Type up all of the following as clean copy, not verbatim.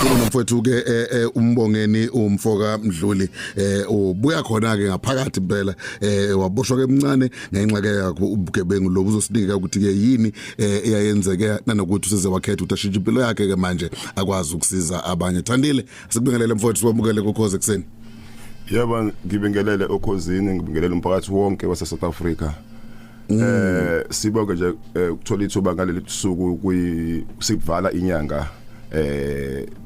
Sikhuluma nomfowethu ke umbongeni umfoka Mdluli, ubuya khona ke ngaphakathi impela, waboshwa ke emncane ngenxa ke yakho ubugebengu lobu. Uzosinika ukuthi ke yini eyayenzeke nanokuthi useze wakhetha ukuthi ashintshe impilo yakhe ke manje akwazi ukusiza abanye. Thandile, sikubingelele mfowethu, sikwamukele kukhoze ekseni. Yebo, ngibingelele okhozini, ngibingelele umphakathi wonke wase South Africa. Sibonge nje ukuthola ithuba ngaleli suku kuyi sivala inyanga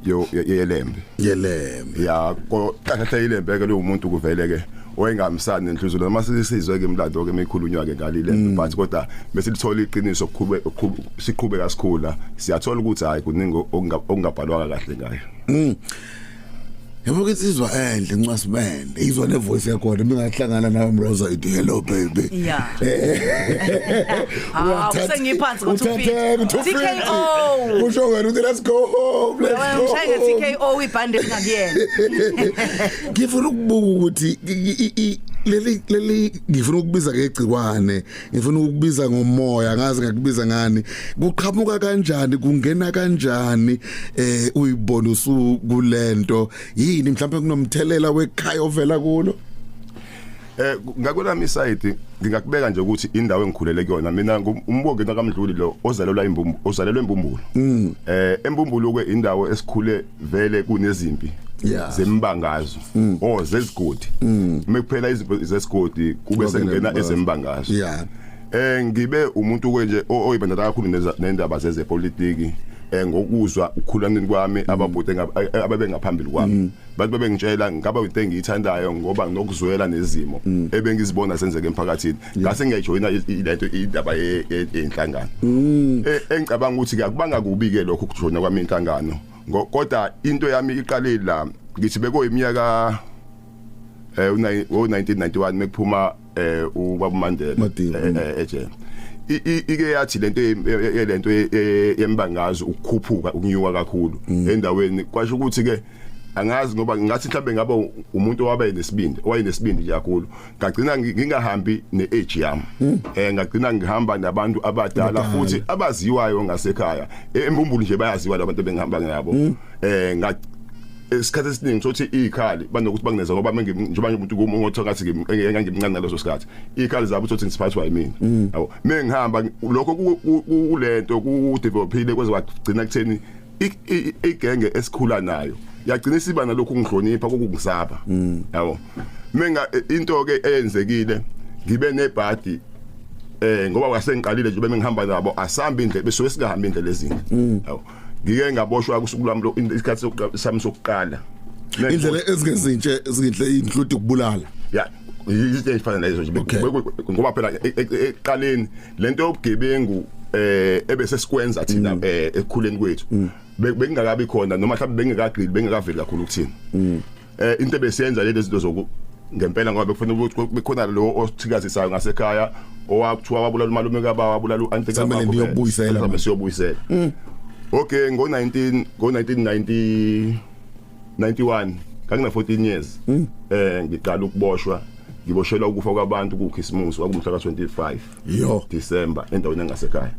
yo yelembe. Yelembe. Ya, kahle, ilembe ke lo muntu kuvele ke oyengamsani nenhliziyo noma sisizwe ke imlando ke emikhulunywa ke ngalile, but kodwa bese lithola iqiniso kuqhube siqhubeka sikhula, siyathola ukuthi hayi, kuningi okungabhalwanga kahle ngayo. Yabo ke, insizwa enhle ncwasibende, izwa ne voice yakhona mingahlangana nawe Mroza, ithi, "Hello baby." Hawu, sengiphansi ngo 250. TKO. Kusho wena uthi, "Let's go home, let's go." Ngishaya nge TKO ibhande engakuyena. Ngifuna ukubuka ukuthi leli ngifuna ukubiza ngegciwane, ngifuna ukubiza ngomoya, ngazi ngakubiza ngani, kuqhamuka kanjani, kungena kanjani, uyibona usukulento yini, mhlawumbe kunomthelela wekhaya ovela kulo? Ngakwelami side ngingakubeka nje ukuthi indawo engikhulele kuyona mina, umbongi kaMdluli lo ozalelwa imbumbu, ozalelwe embumbulu. Embumbulu ke indawo esikhule vele kunezimpi zembangazo o zezigodi. Mekuphela izimpi zesigodi kube sengena ezembangazo. Ngibe umuntu kwenje oyibandakanya kakhulu nendaba zezepolitiki, ngokuzwa ukukhulaneni kwami ababhuti ababe ngaphambili kwami. Bantu bebengitshela ngaba into engiyithandayo ngoba nginokuzwela nezimo ebengizibona senzeka emphakathini, ngase ngiyajoyina lento, indaba yenhlangano. Engicabanga ukuthi ke akubanga kubi ke lokho ukujoyina kwami inhlangano, kodwa into yami iqale la, ngithi bekuyiminyaka u1991 mekuphuma ubaba Mandela Madiba, ejele. Ike yathi lento yelento yembangazo ukukhuphuka, ukunyuka kakhulu endaweni, kwasho ukuthi ke angazi ngoba ngathi mhlambe ngabe umuntu owabe nesibindi, owayenesibindi nje kakhulu, ngagcina ngingahambi neage yami, ngagcina ngihamba nabantu abadala futhi abaziwayo ngasekhaya embumbulu nje, bayaziwa labantu ebengihamba nabo. Nga isikhathi esiningi sothi izikhali banokuthi bangineza ngoba njengoba umuntu ngothi ngathi ngimncane ngaleso sikhathi, izikhali zabo uthi ngisiphathwa yimina, yabo. Mengihamba lokho kulento ku developile kweze kwagcina kutheni igenge esikhula nayo yagcina isiba nalokhu ngihlonipha kokungisaba, yabo. Menga into ke eyenzekile, ngibe nebhadi ngoba wasengiqalile nje bengihamba nabo, asambi indlela bese singahamba indlela ezinde, yabo. Ngike ngaboshwa kusuku lwami isikhathi sami sokuqala. Indlela ezingezintshe zinhle include ukubulala? Ya, izinto ezifana nalezo nje, ngoba phela ekuqaleni lento yobugebengu ebese sikwenza thina ekukhuleni kwethu bekungakabi khona, noma mhlawumbe bengekagqili, bengekaveli kakhulu kuthina into ebesiyenza lezi zinto zoku ngempela, ngoba bekufanele ukuthi bekhona lo othikazisayo ngasekhaya owakuthiwa wabulala umalume kababa, wabulala u-auntie. Sekumele niyobuyisela manje. Siyobuyisela. Okay, ngo 19 ngo 1990 91 ngangina 14 years ngiqala ukuboshwa, ngiboshelwa ukufa kwabantu kukhisimusi, kwakumhla ka25 December endaweni engasekhaya.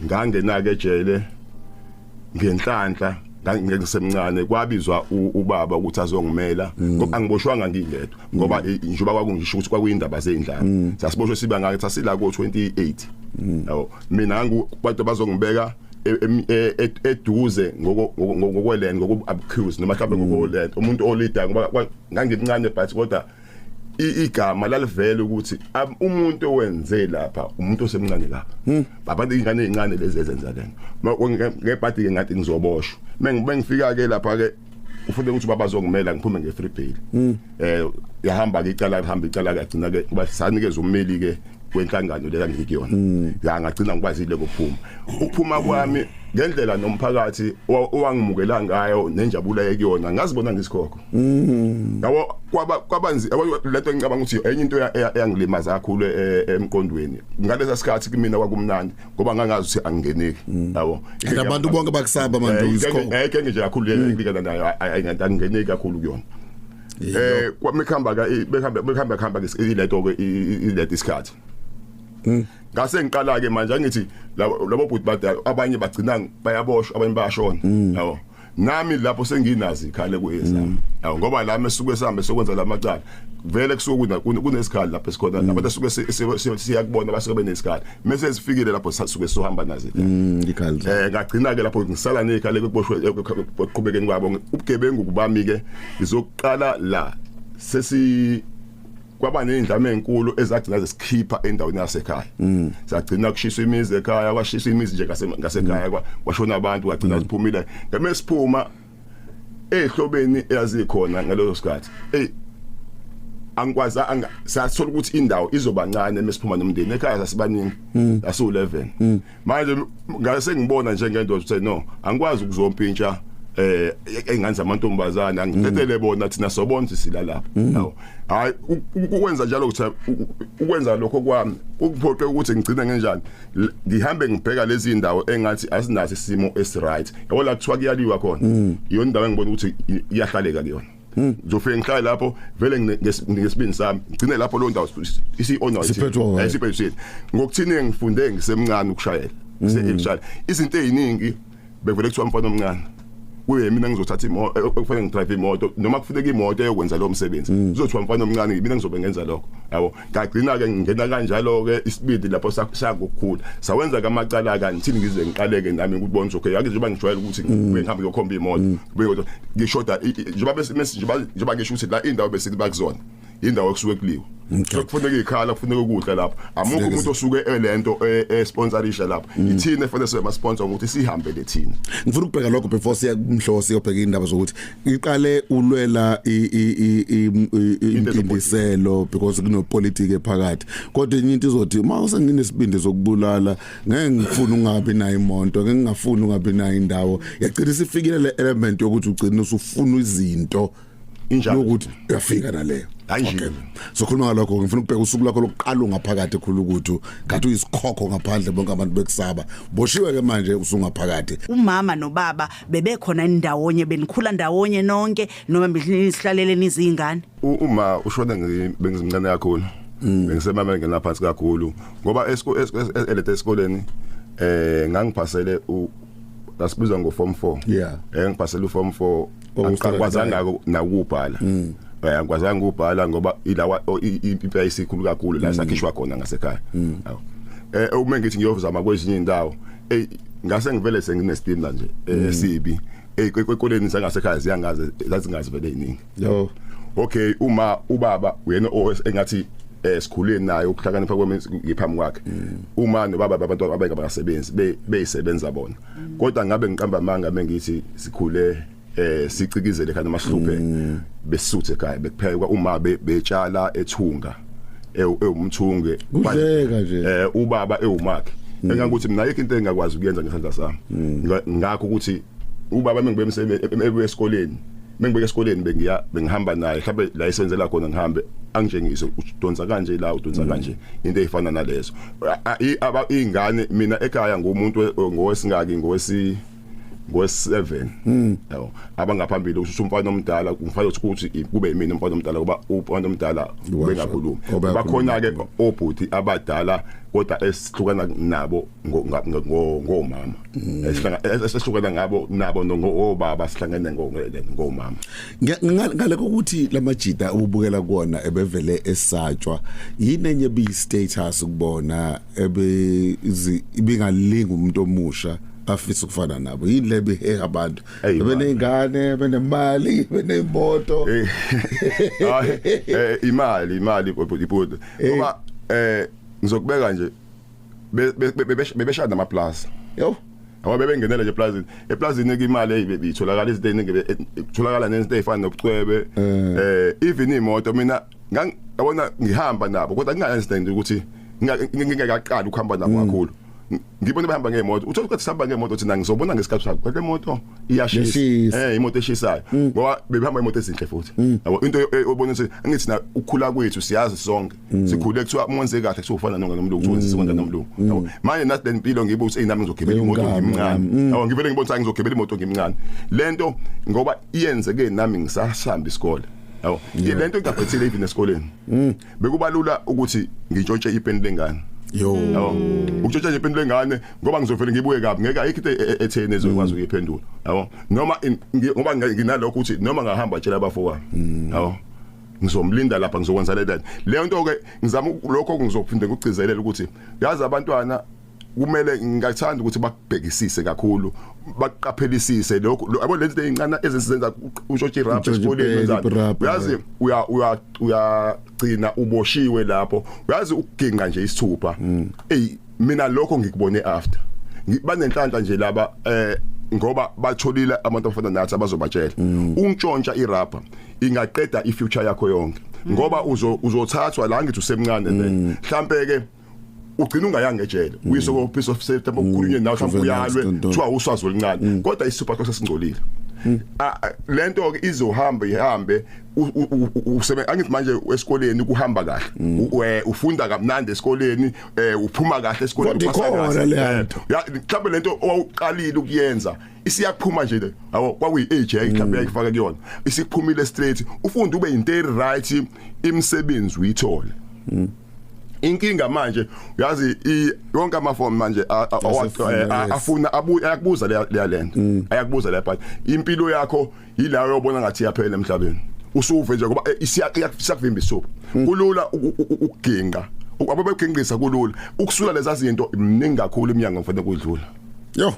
Ngangena ke ejele ngenhlanhla, ngangisemncane, kwabizwa ubaba ukuthi azongimela ngoba angiboshwanga ngingedwa, ngoba njengoba kwakungisho ukuthi kwakuyindaba zendlala, sasiboshwe siba ngake sasila ko 28, yabo. Mina ngangu bantu bazongibeka eduze ngokwelend, ngoku accuse noma mhlawumbe ngokwelend umuntu olida, ngoba ngangimncane, but kodwa igama lalivele ukuthi umuntu owenze lapha umuntu osemncane lapha, abantu ingane ezincane lezi ezenza lento. Ngebhadi ke ngathi ngizoboshwa, mengifika ke lapha ke ufune ukuthi baba azongimela ngiphume nge free bail. Yahamba ke icala, lihamba icala, kagcina ke kuba sanikeza ummeli ke wenhlangano le ngikuyona ya, ngagcina ngikwazile ukuphuma. Ukuphuma kwami ngendlela nomphakathi owangimukela ngayo nenjabulo ekuyona, ngazibona ngisikhokho, yabo. Kwaba kwabanzi, yabo, lento ngicabanga ukuthi enye into eyangilimaza kakhulu emqondweni ngalesa sikhathi. Kumina kwakumnandi ngoba ngangazi ukuthi angingeneki, yabo. And abantu bonke bakusaba manje uyisikhokho. Igenge nje kakhulu le ngibikana nayo angingeneki kakhulu kuyona. Kwamikhamba ka bekhamba bekhamba khamba ke ileto ke ileto isikhathi. Ngase ngiqala ke manje angithi labo bhuti badala, abanye bagcina bayaboshwa, abanye bayashona, yabo. Nami lapho senginazi ikhale kuyezami, yabo, ngoba la mesuke sihambe sokwenza lamacala vele kusuke kunesikhali lapho esikhona, abantu asuke siyakubona basuke benesikhali, mase sifikile lapho sasuke sohamba nazo ikhali. Ikhali. Ngagcina ke lapho ngisala nekhali ekuboshwe ekuqhubekeni kwabo ubugebengu kubami ke. Ngizoqala la sesi kwaba nezindlame ezinkulu ezagcina zesikhipha endaweni yasekhaya, sagcina kushiswa imizi ekhaya, kwashiswa imizi nje ngasekhaya, kwashona abantu, kwagcina siphumile. Ngame siphuma ehlobeni eyazikhona ngaleso sikhathi, hey, angikwazi sathola ukuthi indawo izoba ncane mesiphuma nomndeni ekhaya. Sasibaningi, asu11. Manje ngase ngibona njengendoda ukuthi no, angikwazi ukuzompintsha engane zamantombazana, angithathele bona, thina sobona ukuthi sila lapha. Yawo, hayi, ukwenza njalo ukuthi ukwenza lokho kwami ukuphoqe ukuthi ngigcine ngenjani, ngihambe ngibheka lezi indawo engathi asinaso isimo esiright, yabo, la kuthiwa kuyaliwa khona. Iyona indawo engibona ukuthi iyahlaleka kuyona. Ngizofika ngihlale lapho vele ngesibindi sami, ngigcine lapho leyo ndawo isi-owner. Siphethwe wena. Isiphethwe ngokuthini. Ngifunde ngisemncane ukushayela, ngisekushayela izinto eziningi, bevele kuthiwa mfana omncane kuye mina ngizothatha imoto ekufanele ngidrive imoto, noma kufuneka imoto eyokwenza lo msebenzi, kuzothiwa mfana omncane, mina ngizobe ngenza lokho, yabo. Ngagcina ke ngingena kanjalo ke isibindi lapho sakukhula, sawenza kamacala kanti ngize ngiqaleke nami ukubona ukuthi okay, ake njengoba ngijwayele ukuthi ngibuye ngihambe ngiyokhomba imoto, ngibuye ngishoda njengoba bese njengoba ngisho ukuthi la indawo bese kuba kuzona indawo ekusuke kuliwa. So kufuneka ikhala, kufuneka ukudla lapho. Amukho umuntu osuke elento esponsorisha lapho, ithina efanele sibe ama sponsor ukuthi sihambe lethina. Ngifuna ukubheka lokho before siya kumhlobo, siyobheka indaba zokuthi iqale ulwela impindiselo because kunopolitiki ephakathi, kodwa enye into izothi uma usenginesibindi sokubulala, ngeke ngifune ungabi nayo imoto, ngeke ngingafuni ungabi nayo indawo. Yagcina isifikile le element yokuthi ugcina usufuna izinto. Injalo. Yokuthi uyafika naleyo. Hayi nje. Okay. So khuluma ngalokho, ngifuna ukubheka usuku lwakho lokuqala ungaphakathi khulu ukuthi ngathi uyisikhokho ngaphandle, bonke abantu bekusaba. Boshiwe ke manje, usungaphakathi. Umama nobaba bebekhona indawonye, benikhula ndawonye nonke, noma nisihlalele nizingane? Uma ushona bengizimncane kakhulu, bengisemama ngena phansi kakhulu, ngoba elethe esikoleni ngangiphasele asibizwa ngo form 4. Ngiphasele u form 4. Standard. Angikwazanga nakubhala, angikwazanga ukubhala ngoba ilawa impela isikhulu kakhulu la sakhishwa khona ngasekhaya. Yabo. Uma ngithi ngiyozama kwezinye indawo, ey, ngase ngivele senginestima nje esibi ekoleni sangasekhaya, ziyangaze zazingazi vele iningi. Okay, uma ubaba uyena engathi sikhuleni naye ukuhlakanipha kwami ngiphambi kwakhe. Uma nobaba abantu ababengabasebenzi beyisebenza bona, kodwa ngabe ngiqamba amanga mengithi sikhule sicikizele ekhaya noma sihluphe. Besuthe ekhaya, bekuphekwa, uma betshala ethunga, ewumthunge. Kudleka nje. Ubaba ewumakhe engakuthi mina ayikho into engakwazi ukuyenza ngesandla sami. Ngakho ukuthi ubaba mengibe ebuye esikoleni, mengibeke esikoleni, bengiya bengihamba naye mhlawumbe la esenzela khona, ngihambe angitshengise udonsa kanje la, udonsa kanje, into ezifana nalezo. Ingane mina ekhaya ngumuntu ngowesingaki, ngowesi 7, yabo, abangaphambili usho umfana omdala kufanele ukuthi kube yimina umfana omdala, kuba umfana omdala bengakhulumi. Obengakhulumi. Bakhona ke obhuti abadala, kodwa esihlukana nabo ngomama, esihlukana ngabo nabo ngobaba, sihlangene ngomama. Ngale kokuthi lamajita ubukela kuona ebevele esatshwa, yini enye bi status kubona ebe ibingalinga umuntu omusha afisa ukufana nabo? Yini le beheha abantu? Eyi, Beneyingane, benemali, benemoto. Hayi, imali ibhuti, ngoba ngizokubeka nje, bebeshada namaplaza. Yo. Ngoba bebengenela nje eplazini, eplazini ke imali eyibitholakala izinto eziningi, kutholakala nezinto ezifana nobucwebe, even imoto. Mina ngabona ngihamba nabo, kodwa nginga-understand ukuthi ngingakaqali ukuhamba nabo kakhulu. Ngibona behamba ngemoto, uthola ukuthi sihamba ngemoto thina, ngizobona ngesikhathi sakho kodwa imoto iyashisa. Iyashisa. Imoto eshisayo, ngoba bebehamba imoto ezinhle futhi, yabo, into obona ukuthi angithi na ukukhula kwethu siyazi sonke, sikhule kuthiwa uma wenze kahle kuthiwa ufana nonke nomlungu, kuthiwa wenze sekwenza nomlungu, yabo. Manje nathi lempilo ngibe ukuthi nami ngizogibela imoto Ngami, ngimncane, yabo, ngivele ngibona ukuthi ngizogibela imoto ngimncane. Lento ngoba iyenzeke nami ngisasihamba isikole, yabo, lento ingabhethile even esikoleni bekubalula ukuthi ngintshontshe ipeni lengane. Yo. Yabo, ukutshontsha nje impendulo engane, ngoba ngizovele ngibuye kabi, ngeke, ayikho into etheni ezokwazi ukuyiphendula, yabo. Noma ngoba nginalokho ukuthi noma ngahamba tshela abafowami, yabo, ngizomlinda lapha, ngizokwenza le leyo nto ke. Ngizama lokho, ngizophinde ngikugcizelela ukuthi yazi abantwana kumele, ngingathanda ukuthi bakubhekisise kakhulu, baqaphelisise lokho, yabo, lezi zinto ezincane ezisenza untshontshe irabha Untshontshe esikoleni, ipeni, wenzani. irabha, Uyazi, uya uyagcina uboshiwe lapho, uyazi, ukuginqa nje isithupha. Ey, mina lokho ngikubone after. Banenhlanhla nje laba, ngoba batholile abantu abafana nathi abazobatshela. Untshontsha irabha ingaqeda ifuture yakho yonke, ngoba uzothathwa la, ngithi usemncane, then mhlambe ke ugcina ungayanga ejele, uyise ko piece of safety okukhulunywe nawe, mhlawumbe Juvenile uyalwe, nto. kuthiwa uswazi oluncane, kodwa isithupha sakho sesingcolile. Ah, lento ke izohamba ihambe, usebe angithi manje esikoleni kuhamba kahle, ufunda kamnandi esikoleni, uphuma kahle esikoleni, Kodwa uphasa ikhona kahle. leya nto. Ya, mhlawumbe lento owuqalile ukuyenza isiyaphuma nje le, yabo, kwakuyi age mhlawumbe yayifaka kuyona, isiphumile straight, ufunde ube into right, imisebenzi uyithole. Inkinga manje, uyazi, yonke amaform manje Asefuna, yes. afuna abuye ayakubuza leya lento, ayakubuza leya part, impilo yakho yila uyobona ngathi iyaphela emhlabeni, usuve nje, ngoba isiyakuvimba isupha. Kulula ukuginqa, ababegingqisa kulula ukusula lezi zinto, iminingi kakhulu iminyango kufanele kudlula. Yo.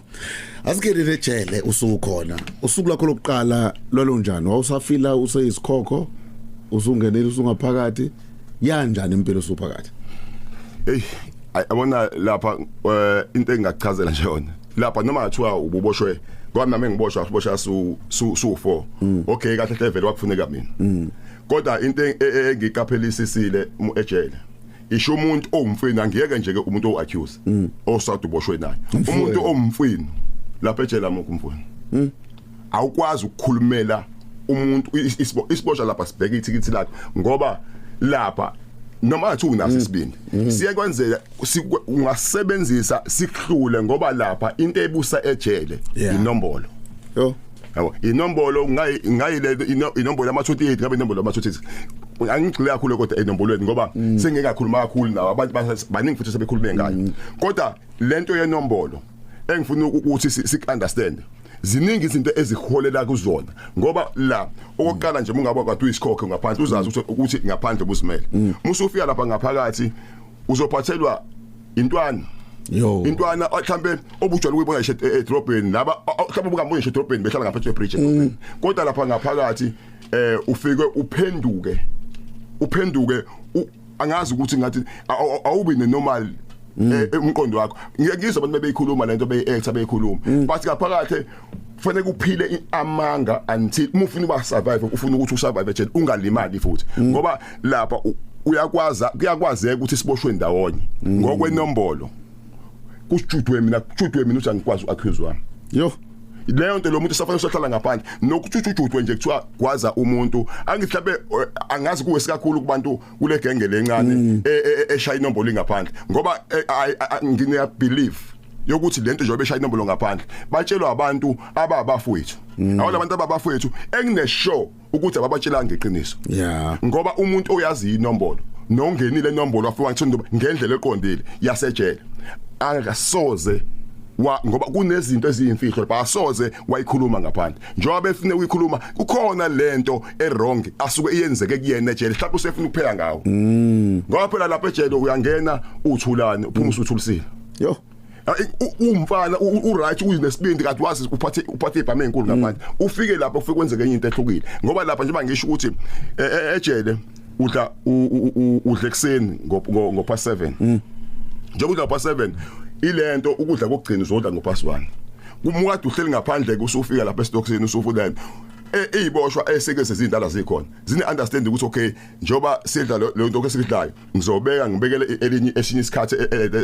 Asikele lejele usukhona. Usuku lakho lokuqala lolunjani? Wawusafila useyisikhokho? Usungenile usungaphakathi? Yanjani impilo usuphakathi? Hey, yabona lapha, into engingachazela nje yona lapha, noma ngathiwa ububoshwe, ngoba nami ngiboshwa, siboshwa su 4, okay, kahle hle vele kwakufuneka mina, kodwa into engiqaphelisisile ejele, isho umuntu owumfini, angiyeke nje ke umuntu oaccuse osade uboshwe naye, umuntu owumfini lapha ejele amukho umfini, awukwazi ukukhulumela umuntu isiboshwa lapha, sibheke ithikithi lakho, ngoba lapha noma ngathi unaso isibindi siye kwenzeka ungasebenzisa sikuhlule, ngoba lapha into ebusa ejele inombolo. Yo. Yabo, inombolo ngayile inombolo yama 28, ngabe inombolo yama 26, angigxile kakhulu kodwa enombolweni, ngoba sengikakhuluma kakhulu nawo abantu, baningi futhi sebekhulume ngayo, kodwa lento yenombolo engifuna ukuthi sik understand, ziningi izinto eziholela kuzona, ngoba la okokuqala nje ungaba kade uyisikhokho ngaphandle, uzazi ukuthi ngaphandle buzimele, musu ufika lapha ngaphakathi uzophathelwa intwana. Yo. Intwana mhlambe obujwayele ukuyibona nje edrobheni laba, mhlambe ubungamboni nje edrobheni, behlala ngaphansi kwebridge edrobheni, kodwa lapha ngaphakathi ufike uphenduke angazi ukuthi ngathi awubi nenormal umqondo wakho. Ngike ngizwe abantu bebeyikhuluma lento, beyi-actor beyikhuluma, but ngaphakathi kufanele uphile amanga until uma ufuna uba survive, ufuna ukuthi usurvive ejele ungalimali futhi, ngoba lapha uyakwazi, kuyakwazeka ukuthi siboshwe ndawonye ngokwenombolo, kusijudwe mina ukuthi angikwazi uaccuse wami. Yo. Leyo nto lo muntu safanele usahlala ngaphandle nokuthi ujujudwe nje, kuthiwa gwaza umuntu, angithi mhlawumbe angazi kuwe sikakhulu kubantu kule genge lencane eshaya inombolo ingaphandle, ngoba ngine believe yokuthi lento njengoba eshaya inombolo ngaphandle batshelwa abantu ababafowethu, awona abantu ababafowethu engine sure ukuthi ababatshelanga iqiniso, ngoba umuntu oyazi inombolo nongenile inombolo wafika ngitho ngendlela eqondile yasejele angasoze wa, ngoba kunezinto eziyimfihlo lapha asoze wayikhuluma ngaphandle, njengoba befuna ukuyikhuluma kukhona lento ewrong asuke iyenzeke kuyena ejele, mhlawumbe usefuna ukuphela ngawo, ngoba phela lapha ejele uyangena uthulane, uphuma usuthulisile. Yo. Umfana u-right, uyinesibindi, kade wazi uphathe ibhame enkulu ngaphandle, ufike lapha ufike kwenzeke enye into ehlukile, ngoba lapha njengoba ngisho ukuthi ejele udla udla ekseni ngo past 7, njengoba udla past 7, ilento ukudla kokugcina uzodla ngo past 1, uma kade uhleli ngaphandle usufika lapha esitokisini usufuna eziboshwa eseke sezindala zikhona zine understand ukuthi okay, njoba sidla lo nto esikudlayo, ngizobeka ngibekele elinye esinye isikhathi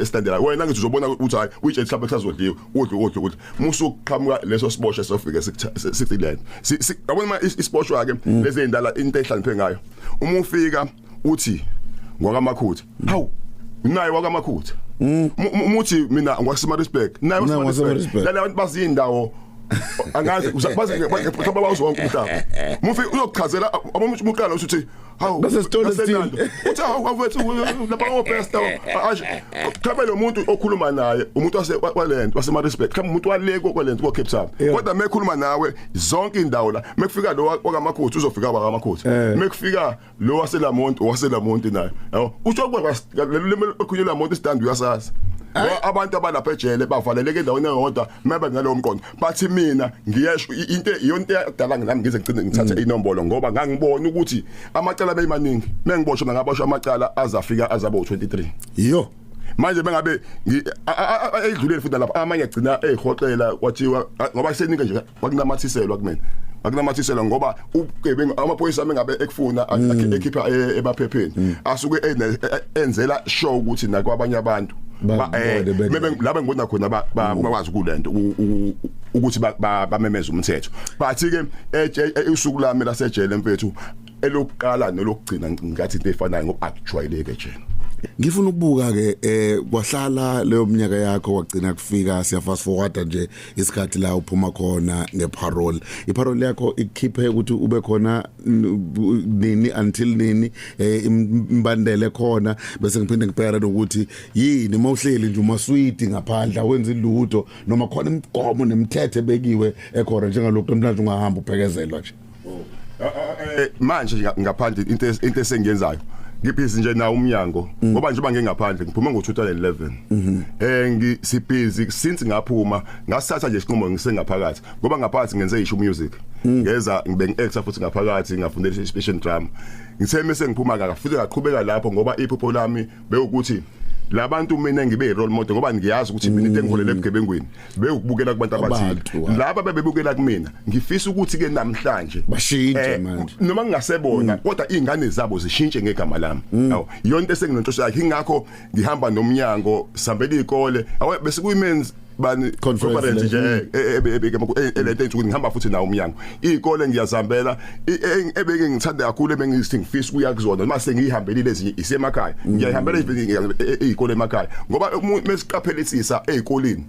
esilandelayo. Wena ngithi uzobona ukuthi hayi, uyitshela mhlawumbe kusazodliwa, udle udle udle, musu kuqhamuka leso siboshwa sofika sithi lento, yabona ma isiboshwa ke lezi ezindala into ehlaniphe ngayo, uma ufika uthi ngwakamakhutha, hawu, naye wakamakhutha, umuthi mina ngwaseMaritzburg, naye Naye waseMaritzburg. waseMaritzburg. Lala abantu bazindawo. Angazi uzabazi mhlawumbe bawazi wonke umhlaba. Mufi uyokuchazela abamuntu umuqala usuthi hawu, Nasesitolo esithile. naseNando. Uthi hawu awethu lapha ngobesta mhlawumbe lo muntu okhuluma naye umuntu wase walento waseMaritzburg, mhlawumbe umuntu wale kwalento ko Cape Town, kodwa mekhuluma nawe zonke indawo la mekufika lo wakaMakhuthu uzofika wakaMakhuthu, mekufika lo waseLamonti waseLamonti naye, yabo, usho kwa lelo limi olukhulunywa eLamonti stand uyasazi. Ngoba abantu abalapha ejele bavaleleke endaweni eyodwa mebe nalowo mqondo, bathi mina ngiyesho into iyonto eyadala nami ngize ngigcine ngithathe inombolo, ngoba ngangibona ukuthi amacala beyimaningi. Mengiboshwa ngaboshwa amacala azafika azaba u23. Yo. Manje bengabe edlulele futhi lapha amanye agcina ezihoxela kwathiwa ngoba seningi nje kwakunamathiselwa kumina, akunamathiselwa ngoba ubugebengu amaphoyisa mengabe ekufuna ekhipha emaphepheni asuke enzela show ukuthi nakwabanye abantu Bakubone laba ngibona khona bakwazi kulento ukuthi bamemeze umthetho. But ke usuku lami lasejele mfethu elokuqala nolokugcina ngathi into efanayo ngoba akujwayeleke ejele. Ngifuna ukubuka ke kwahlala leyo minyaka yakho wagcina kufika, siya fast forward nje isikhathi la uphuma khona ngeparole. Iparole yakho ikukhiphe ukuthi ube khona nini until nini, imbandele khona, bese ngiphinde ngibheka nokuthi yini mawuhleli nje umaswidi ngaphandle awenza ilutho noma khona imigomo nemithetho ebekiwe ekhona njengalokhu namhlanje ungahamba uphekezelwa nje? Manje ngaphandle into esengiyenzayo ngibhizi nje na umnyango, ngoba njengoba ngingaphandle ngiphume ngo2011, ngisibhizi since ngaphuma, ngasatha nje isinqumo ngisengaphakathi, ngoba ngaphakathi ngenze isho music, ngeza ngibe ngi-actor futhi ngaphakathi ngafundela i-special drama. Ngithe mase ngiphuma ngafike ngaqhubeka lapho ngoba iphupho lami bewukuthi labantu mina ngibe i-role model, ngoba ngiyazi ukuthi mina into engiholele ebugebengweni bewukubukela kubantu abathile. Abantu, wa. Laba bebebukela kumina, ngifisa ukuthi ke namhlanje Bashintshe manje. Noma ngingasebona kodwa izingane zabo zishintshe ngegama lami, yabo. Yonke esenginenhloso yakhe, ingakho ngihamba nomnyango sihambela izikole, awu bese kuyimen's bani Conference conference le. nje elento ukuthi ngihamba futhi nawo umnyango izikole ngiyazihambela. Ebeke ngithanda kakhulu ebengithi ngifisa ukuya kuzona noma sengihambelile ezinye isemakhaya, ngiyahambela izikole emakhaya, ngoba mesiqaphelisisa ezikoleni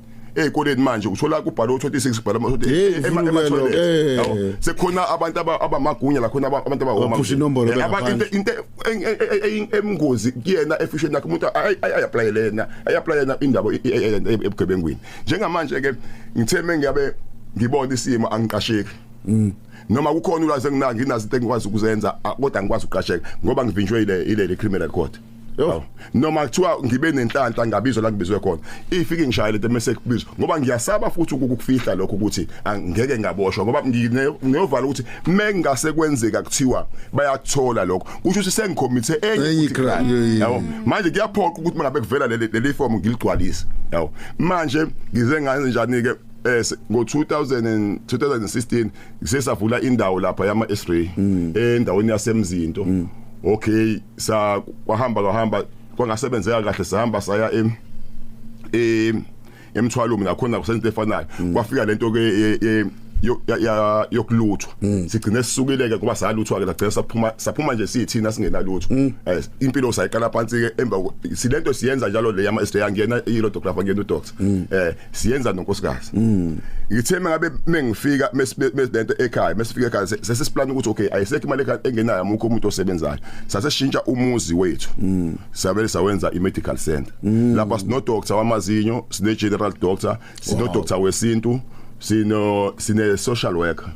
manje uthola kubhalwe u26, kubhalwe Hey, ufuna ukuya lokho, ema-toilet, yabo. Sekukhona abantu abamagunya la khona abantu abahoma. Baphusha inombolo bengaphandle. Into emngozi kuyena efisheni yakhe umuntu ay-apply lena, ay-apply yena indaba ebugebengwini. Njengamanje ke ngithe mengiyabe ngibona isimo angiqasheki noma kukhona ulwazi enginalo, nginazo into engikwazi ukuzenza, kodwa angikwazi ukuqasheka ngoba ngivinjwe ile criminal record. Yo. Yabo. Noma kuthiwa ngibe nenhlanhla ngabizwa la ngibizwe khona, ifike ngishayele into mase kubizwa, ngoba ngiyasaba futhi ukukufihla lokho ukuthi angeke ngaboshwa, ngoba ngiyovala ukuthi mengase kwenzeka kuthiwa bayakuthola lokho kusho ukuthi sengikhomithe enye Enye futhi crime. crime, yeah. Yabo, manje kuyaphoqa ukuthi mangabe kuvela leli form ngiligcwalise, yabo. Manje ngize ngaze njani ke ngo 2000 and 2016 sesavula indawo lapha yama X-ray endaweni yaseMzinto. Okay, sa kwahamba kwahamba kwangasebenzeka kahle, sahamba saya em emthwalo mina khona kusento efanayo, kwafika lento ke yokuluthwa, sigcine sisukile ke ngoba saluthwa ke, sagcina saphuma nje sithina singenalutho. Impilo sayiqala phansi ke emva silento siyenza njalo le yama X-ray, angiyena i-radiographer, ngiyena udoctor, siyenza nonkosikazi. Ngithe mengabe mengifika mesilento ekhaya, mesifika ekhaya sesisiplan ukuthi okay, ayisekho imali ekhaya engenayo, amukho umuntu osebenzayo, saseshintsha umuzi wethu sabele sawenza i-medical center lapha. Sino doctor wamazinyo, sine general doctor, sino doctor wesintu, sine social worker,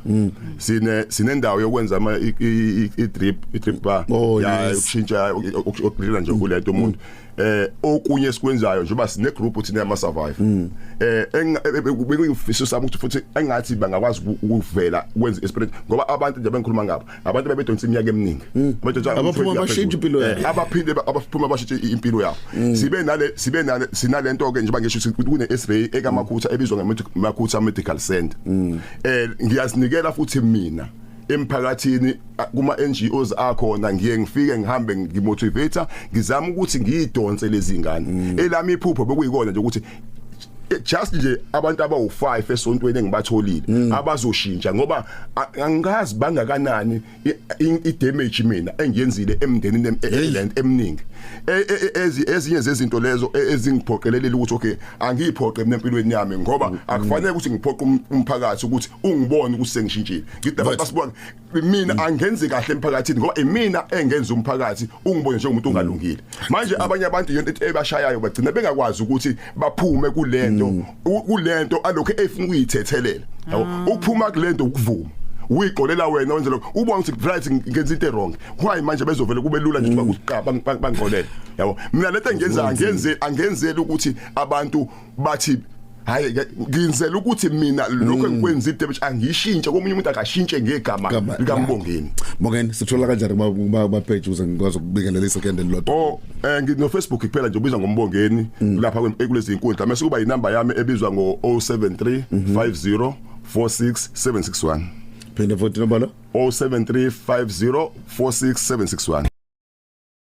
sinendawo yokwenza ama i drip bar. Oh, ya yes. ukushintsha ukudlula nje kulento umuntu. Okunye esikwenzayo njengoba sine group thina yama survive, bekuyifiso sami ukuthi futhi engathi bangakwazi ukuvela ukwenza experience, ngoba abantu nje bengikhuluma ngabo abantu bebedonsa iminyaka eminingi, abadonsa Abaphuma bashintshe impilo yabo. Abaphinde abaphuma bashintshe impilo yabo. Sibe nale sinalento ke njengoba ngisho ukuthi kune X-ray ekaMakhutha ebizwa ngeMakhutha Medical Center. Ngiyazinikela futhi mina emphakathini, kuma NGOs akhona, ngiye ngifike ngihambe ngimotivate, ngizama ukuthi ngiyidonse lezi ngane. Elami iphupho bekuyikona nje ukuthi Just nje abantu abawu5 esontweni engibatholile abazoshintsha, ngoba angikazi bangakanani i-damage mina engiyenzile emndenini land eminingi. Ezinye zezinto lezo ezingiphoqelelile ukuthi okay, angiyiphoqe mina empilweni yami, ngoba akufanele ukuthi ngiphoqe umphakathi ukuthi ungibone ukuthi sengishintshile. Ngithi abantu basibona mina angenzi kahle emphakathini, ngoba imina engenza umphakathi ungibone njengomuntu ongalungile. Manje abanye abantu yonke into ebashayayo bagcina bengakwazi ukuthi baphume kulento alokho efuna ukuyithethelela, yabo. Ukuphuma kulento ukuvuma uyixolela wena, wenze lokho, ubona ukuthi right, ngenza into wrong, why manje bezovela kube lula nje ukuthi bakuqaba bangixolele, yabo. Mina lento engiyenza angenzeli ukuthi abantu bathi hayi, ngenzela ukuthi mina lokho engikwenza i-damage angishintshe komunye umuntu, akashintshe ngegama Gama likaMbongeni. Mbongeni, sithola kanjani kuma page ukuze ngikwazi ukubingelela isekende elilodwa? Oh, ngino Facebook kuphela nje, ubizwa ngoMbongeni lapha kulezi inkundla, mase kuba inamba yami ebizwa ngo 073 50 46 761. Phinde futhi nombolo. 073 50 46 761.